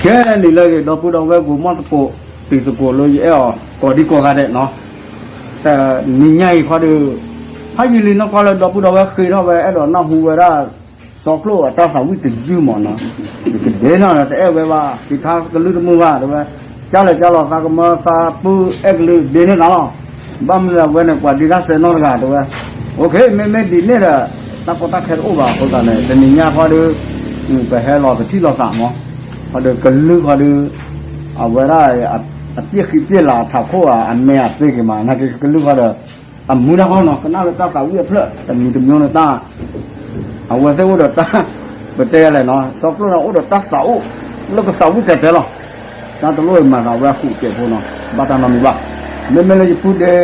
ကဲနံၤလၢအဂ့ၤ ဒီပုၢ်ဒီဝဲၢ်ကိးမီၢ်သကိး တံၤသကိးလၢယအဲၣ်အီၤ ကိးဒံကိးဂၤဒဲးနီၤ, တနံၤညါအံၤခီဒီး ဖးယံာ်လံနီၢ်ကွၢ်လၢဒီပုၢ်ဒီဝဲၢ်ဃ့ထီၣ်ဝဲအဲၣ်ဒိးနၢ်ဟူဝဲဒၣ် စီၤကျိာ်အတၢ်သးဝံၣ်တယုၢ်မးနီၤ, ယကဒ့နီၤ တအဲၣ်ဝဲဘၣ် က့ၤထါကလုၢ်တမုာ်ဘၣ် တဲဝဲ, ကၢ်လဲၤကၢ်လီၤသးကမၢသးပုၢ် အဲၣ်ကလုၢ်ဒ့န့ၢ်သးလီၤ, ဘၣ်မနုၤအဝဲန့ၣ် ပှၤဒ့တၢ်စဲနီတဂၤတဲဝဲ, အိၣ်ခ့ မ့မ့ၢ်ဒ်န့ၣ်ဒီး တၢ်ကီတၢ်ခဲတအိၣ်ဘၣ်အဃိသတးန့ၣ် တနံၤညါခီဒီး ပဟဲလီၤပထံၣ်လိာ်သးမး, ခီဒီးကလုၢ်ခီဒီး အဝဲဒၣ် အပျဲၢ်ဃံပျဲၢ်လၤအထးခိၣ်ဧါ အမဲာ်အသ့က့ၤမး နာ်က့ကလုၢ်ခီဒီး အမူဒါခီနီၤ ကနၣ်လၢတၢ်သးဝံၣ်အဖျၢၣ် တမံၤတမံၤန့ၣ်တၢ် အဝဲသ့ၣ်အိၣ်ဒီးတၢ် ပတဲယၤလဲၣ်နီၤ စီၤကျိာ်န့ၣ်အိၣ်ဒီးတၢ်သးအိၣ် လၢကသးဝံၣ်တဲာ်တဲာ်လီၤ, တၢ်တလိၣ်မၤသးဝဲအဃုာ်ကဲးဖိနီၤ ဘၣ်တၢ်နီတမံၤဘၣ်, မ့မ့ၢ်လၢယပုၢ်ဒ့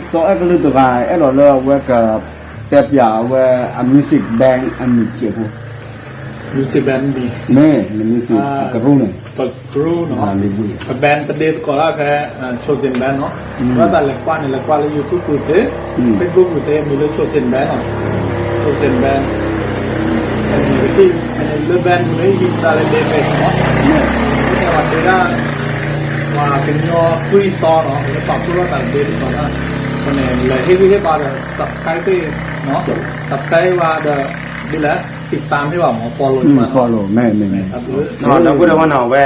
စီၤအဲၣ်ကလုၢ်တဂၤ အဲၣ်ဒိးလၢအဝဲက တဲပၠးအဝဲအ music band အမံၤကဲးဖိ music band မ့ၢ် music အကရူၢ်န့ၣ် ပကရူၢ်နီၤ ပ band တဒ့သကိးဒၣ်ဖဲ Chosen Band နီၤ, လၢတၢ်လဲၤကွၢ်န့ၣ် လဲၤကွၢ်လၢ YouTube ပူၤသ့, Facebook ပူၤသ့ မံၤလၢ Chosen Band နီၤ, Chosen Band ဖဲန့ၣ်လၢ band ပူၤန့ၣ် ဟံးတၢ်လၢ David နီၤ, ဖဲန့ၣ်ပှၤတဲဒၣ် ပှၤကညီသွံၣ်သီနီၤ လၢပာ်ဖှိၣ်ထီၣ်တၢ်ဒ့သကိးတၢ်, ဖဲန့ၣ် လဲၤဟ့ၣ်ဂံၢ်ဟ့ၣ်ဘါဒီး subscribe သ့ၣ်နီၤ, subscribe ဘၣ်ဒီး ဒ်လဲၣ် တိၢ်တၢ်မ့ၢ်ဘၣ်မး follow မး follow မ့ၢ်မ့ၢ်မ့ၢ် ဒီပုၢ်ဒီဝဲၢ်နီၤ အဝဲ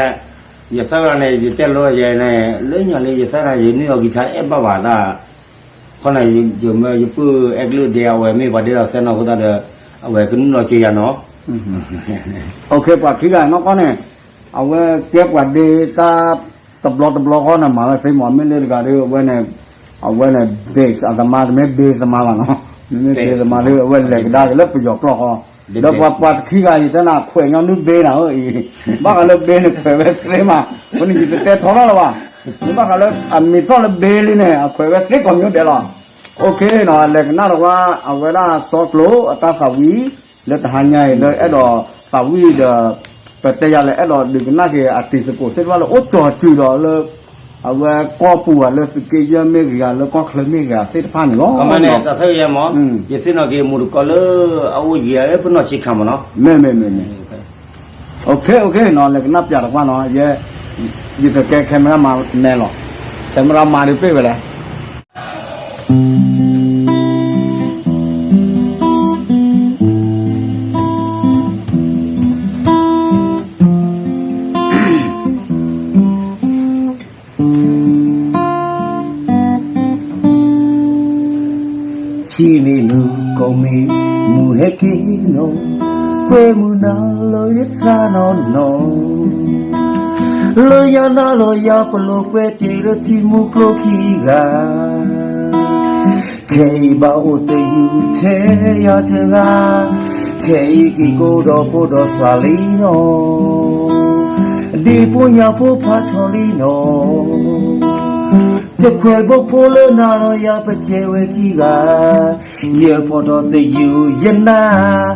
ယသၢဂၤန့ၣ် ယတဲလိာ်ယဲန့ၣ် လၢညါလံ ယသၢဂၤန့ၣ် ယနုာ်အီၤ guitar အဲၣ်ဘၣ်ဘၣ်ဒၣ်, ခီန့ၣ် ယမၢယပုၢ်အဲၣ်ကလုၢ်ဒ့ အဝဲမ့ၢ်ပှၤဒ့ဒီးစဲနီၤအဃိသတးဒီး အဝဲကနုာ်လီၤစၢၤယၤနီၤ, ပှၤခံဂၤနီၢ်ကီၢ်န့ၣ် အဝဲကဲပှၤဒ့တၢ် တဘျီတဘျီဃီန့ၣ် မၤဝဲသ့မး မ့ၢ်လၢတဂၤဒီး အဝဲန့ၣ် အဝဲန့ၣ် bass အသမား တမ့ၢ် bass သမားဘၣ်နီၤ, မ့မ့ၢ် bass သမားဒီး အဝဲလဲၤကဒါက့ၤလၢပယီၤကျိာ်ဃီ, ဒီးပှၤတခံဂၤအံၤ တဲနၤခွဲးညီနုၢ်ဘ့နၤဧၢအံၤ, ဘၣ်ဃးလၢဘ့န့ၣ်ခွဲးဝဲသ့မး, အဃိန့ၣ် ယတတဲထီထီၣ်လၢၤဘၣ်, မ့ၢ်ဘၣ်ဃးလၢအမံၤသီၣ်လၢဘ့လံန့ၣ် အခွဲးဝဲသ့ကိးမံၤဒဲးလီၤ, အိၣ်ခ့နီၤ လဲၤကနၣ်တဝါ အဝဲဒၣ်စီၤကျိာ်အတၢ်သးဝံၣ် လၢတဟါညါအံၤ လၢအဲၣ်ဒိးသးဝံၣ်ဒီး ပတဲယၤလၢအဲၣ်ဒိးဒုးကနၣ်က့ၤအတံၤသကိးသ့ၣ်တဖၣ်လၢအိၣ်ကၠီၤစုၤဒီးလၢ အဝဲကီၢ်ပူၤဧါလၢသုးက့ယဲၢ်မ့ၢ်ဂ့ၤဧါ လၢကီၢ်ချၢမ့ၢ်ဂ့ၤဧါသ့ၣ်တဖၣ်န့ၣ်လီၤ, မ့ၢ်န့ၣ် တၢ်ဆၢက့ၤယဲမး, ယသ့ၣ်နီၣ်က့ၤမူတကိးလၢအအိၣ်ယံၤဧါ ပနီၢ်ဆံးခါမးနီၤ, မ့ၢ်မ့ၢ်မ့ၢ်မ့ၢ်, အိၣ်ခ့အိၣ်ခ့နီၤ လဲၤကနၣ်ပၠးတကွၢ်နီၤ, ယဲ ယကကဲ camera မၤမဲလီၤ, camera မၤဒုးပ့ၢ်ဝဲလဲၣ် ထံၣ်န့ၢ်နုၢ်ကီၢ်မ့ၢ်မုၢ်ဟဲက့ၤနီၤ, ကွဲမုာ်နၤလၢယသးနီၢ်နီၢ်, လၢယနၢ်လီၤယၤပလီၢ်ကွဲတ့ၢ်လၢထံမူကျိခံဂၤ ခဲအံၤဘၣ်အိၣ်သယုၢ်ထဲယၤတဂၤ, ခဲအံၤက့ၤကိးဒီးဖိဒီးစးလံနီၤ, ဒ့ၣ်ဖိညၣ်ဖိဖးထီၣ်လံနီၤ, တခွဲးဘိဖိလၢနၤဒီးယၤပစဲးဝဲခံဂၤ, ယဖီၣ်ထီၣ်သယုၢ်ယနၢ်,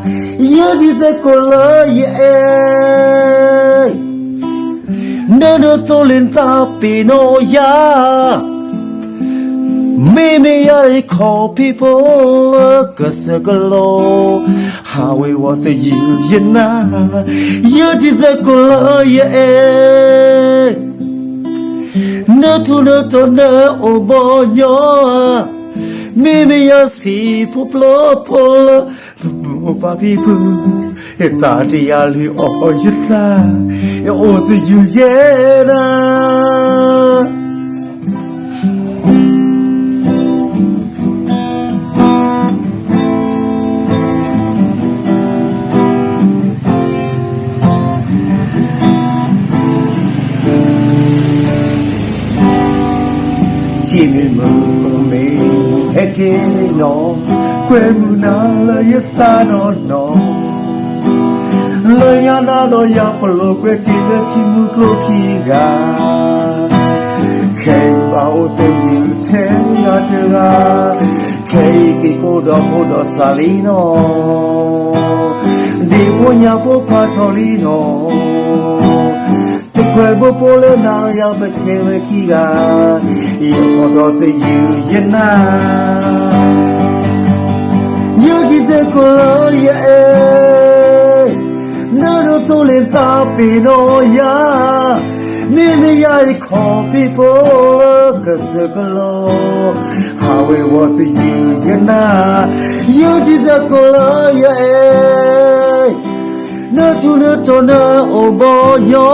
ယဒ်သိးကိးလၢယအဲၣ် နဒိးသိလ့ၣ်နသးပ့ၤနီၣ်ယၤ, မ့မ့ၢ်ယၤဒ်ခီဖံးဖိလၢကစၢၢ်ကလိၤ, ဟးဝ့ၤဝီၤသယုၢ်ယနၢ်, ယဒ်သိးကိးလၢယအဲၣ်, နထူနတီၤနအိၣ်ဘီညီ, မ့မ့ၢ်ယၤစံးဖိပျိဖိလၢ မိၢ်ပၢ်ဖံဖု, ယသးတယၤလုၢ်အီၣ်ယသး, ယအိၣ်သယုၢ်ယဲဒၣ် ထံၣ်န့ၢ်မုၢ်မ့ၢ်ဟဲက့ၤနီၤ, ကွဲမုာ်နၤလၢယသးနီၢ်နီၢ်, လၢယနၢ်လီၤယၤပလီၢ်ကွဲတ့ၢ်လၢထံမူကျိခံဂၤ, ခဲအံၤဘၣ်အိၣ်သယုၢ်ထဲယၤတဂၤ, ခဲအံၤက့ၤကိးဒီးဖိဒီးစးလံနီၤ, ဒ့ၣ်ဖိညၣ်ဖိဖးထီၣ်လံနီၤ တခွဲးဘိဖိလၢနၤဒီးယၤပစဲးဝဲခံဂၤ, ယဖီၣ်ထီၣ်သယုၢ်ယနၢ်, ယဒ်သိးကိးလၢယအဲၣ်, နဒိးသိလ့ၣ် သးပ့ၤနီၣ်ယၤ, မ့မ့ၢ်ယၤယခီၣ်ဖံးဖိကစၢၢ်ကလိ, ဟးဝ့ၤဝီၤသယုၢ်ယနၢ်, ယုၢ်ထံသကိးလၢယအဲၣ်, နထူနတီၢ်နအိၣ်ဘီယီဧါ,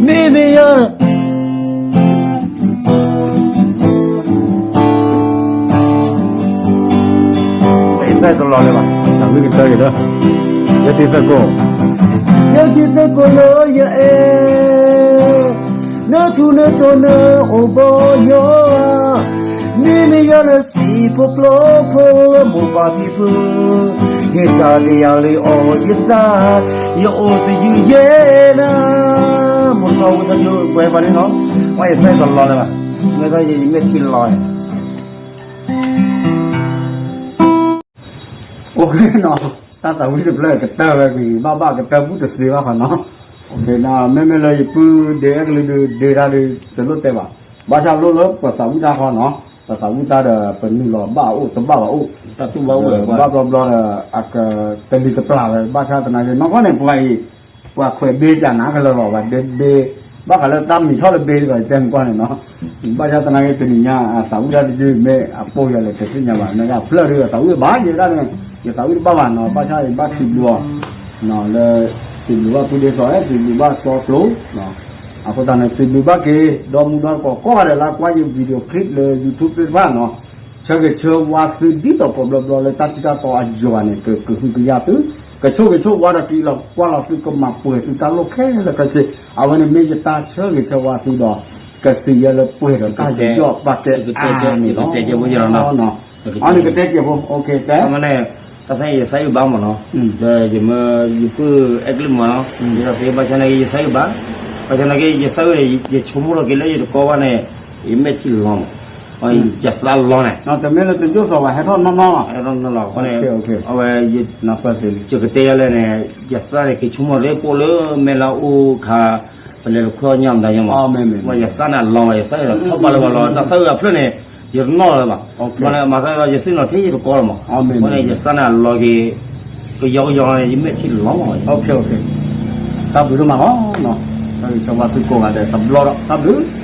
မ့မ့ၢ်ယၤ ယသးတလီၤလၢၤဘၣ်, တၢ်မ့ၢ်ကတၢၢ်က့ၤဒီး, ယထံသကိး, ယထံသကိးလၢယအဲၣ်, နထူနတီၢ်နအိၣ်ဘီယီဧါ, မ့မ့ၢ်ယၤလၢစံးဖိပျီဖိလၢမိၢ်ပၢ်ဖံဖု, ဟ့ၣ်တၢ်ဒ်ယၤလၢအီၤယသး, ယအိၣ်သယုၢ်ယဲနၤ, မိၢ်သီဝံသးစူၤပှဲၤပှဲၤန့ၣ်နီၤ, ဝဲယသးတလီၤလၢၤဘၣ်, မ့ၢ်သီယမဲာ်ထံလီၤ အိၣ်က့ၤနီၤ, တၢ်သးဝံၣ်တဖျၢၣ်ကတၢၢ်ဝဲကွံာ် ဘၣ်ဘၣ်ကတၢၢ်ဘူးတသ့ဘၣ်ဃီနီၤ, မ့မ့ၢ်လၢယပုၢ်ဒ့အဲကလုာ်ဒုးဒ့တၢ်ဒုး တလိၣ်တဲဘၣ်, ဘၣ်ဆၣ်လိၣ်လၢပသးဝံၣ်တၢ်ဃီနီၤ, ပသးဝံၣ်တၢ်ဒီး ပနုာ်လီၤဘၣ်အအိၣ်တဘၣ်ဘၣ်အိၣ်, ဘၣ်ဘျီဘျီဒီး အကတလံၤတပျၢ်ဝဲ ဘၣ်ဆၣ်သနာ်က့ နီၢ်ကီၢ်န့ၣ် ပှၤအံၤ ပှၤခွဲးဘ့ကနၤကလၢာ်လီၤ ပှၤဒ့ဘ့, ဘၣ်ဃးလၢတၢ်မံၤထီၣ်လၢဘ့ဒ်သိးယတဲမုၢ်ကွၢ်န့ၣ်နီၤ, ဘၣ်ဆၣ်သနာ်က့တနံၤညါ အသးဝံၣ်တၢ်တဒုးမ့ၢ်အပိၢ်ယၤလဲၣ် တသ့ၣ်ညါဘၣ် နကဖျၢၣ်ဒုးအသးဝံၣ်ဘၣ်ယဲဒၣ်န့ၣ်, ယသးဝံၣ်တဘၣ်ဘၣ်နီၤ, ဘၣ်ဆၣ်ယဘၣ်စံးဘျုးအီၤ လၢ စံးဘျုးဘၣ်ဖုဒ့စီၤအဲၣ် စံးဘျုးဘၣ်စီကျိၤ, အဃိသတးန့ၣ် စံးဘျုးဘၣ်က့ၤ ဒီမုၢ်ဒီတကိးကိးဂၤဒဲးလၢကွၢ်ယ video clip လၢ YouTube သ့ၣ်တဖၣ်နီၤ, ဆၢဂ့ၤဆၢဝါသုဒ်သိးကိးဘျီဘျီလၢတၢ်ထံတၢ်တီအယွၤန့ၣ် ကကဟုကယာ်သု, ကဆိၣ်ဂ့ၤဆိၣ်ဝါဒီးကလီၤကွၢ်လီၤသုကမၤပှဲၤသုတၢ်လိၣ်ခဲလၢာ်ခဲဆ့, အဝဲန့ၣ်မ့ၢ်ယတၢ်ဆၢဂ့ၤဆၢဝါသုဒီး ကစံးယဲလၢပှဲၤဒီးတၢ်ယူးယီၣ်ပာ်ကဲအါန့ၣ်လီၤ, အန့ၣ်ကတဲကဲးဖိ ကဲ န့ၣ် တၢ်သ့ၣ်ယသးအုးဘၣ်မးနီၤ, ဒီးယမ့ၢ်ယပုၢ်အဲကလုာ်မးနီၤ, ယသးသ့ဘၣ်ဆၣ်နာ်က့ ယသးအုးဘၣ်, ဘၣ်ဆၣ်နာ်က့ ယသးအုးန့ၣ် ယဆိကမိၣ်ထီၣ်က့ၤလၢယတကီဘၣ်န့ၣ် ယမဲာ်ထံလီၤမး, ယသးလီၤန့ၣ်, တမ့ၢ်လၢတယိၣ်စီၤဘၣ် ဟဲထီၣ်နီၢ်နီၢ်လီၤ, ဟဲထီၣ်နီၢ်နီၢ်လီၤ, အဃိန့ၣ် အဝဲ ယကတဲယဲလၢန့ၣ် ယသးန့ၣ် က့ၤဆိကမိၣ်လၢပိၢ်လၢမဲာ်လၢအအိၣ်ခါ ပလဲၤတခွဲအီၣ်ညၣ်မတၤညါမး, ယသးန့ၣ်အလီၤမး ယသးန့ၣ်ထီၣ်ဘးလၢဘၣ်လီၤ တၢ်သးအုးအဖျၢၣ်န့ၣ် ယတနီၣ်လၢၤဘၣ်, မ့ၢ်လၢမၤသးယသးနီၤထဲယတကီလီၤမး, အဃိန့ၣ် ယသးန့ၣ်အလီၤက့ၤ ကယီကယီန့ၣ် ယမဲာ်ထံလီၤမး, တၢ်ဘျုးဒိၣ်မးလီၤ, တၢ်ဘျုး ဆၢဝါသုကိးဂၤဒဲးတဘျီဒီး တၢ်ဘျုး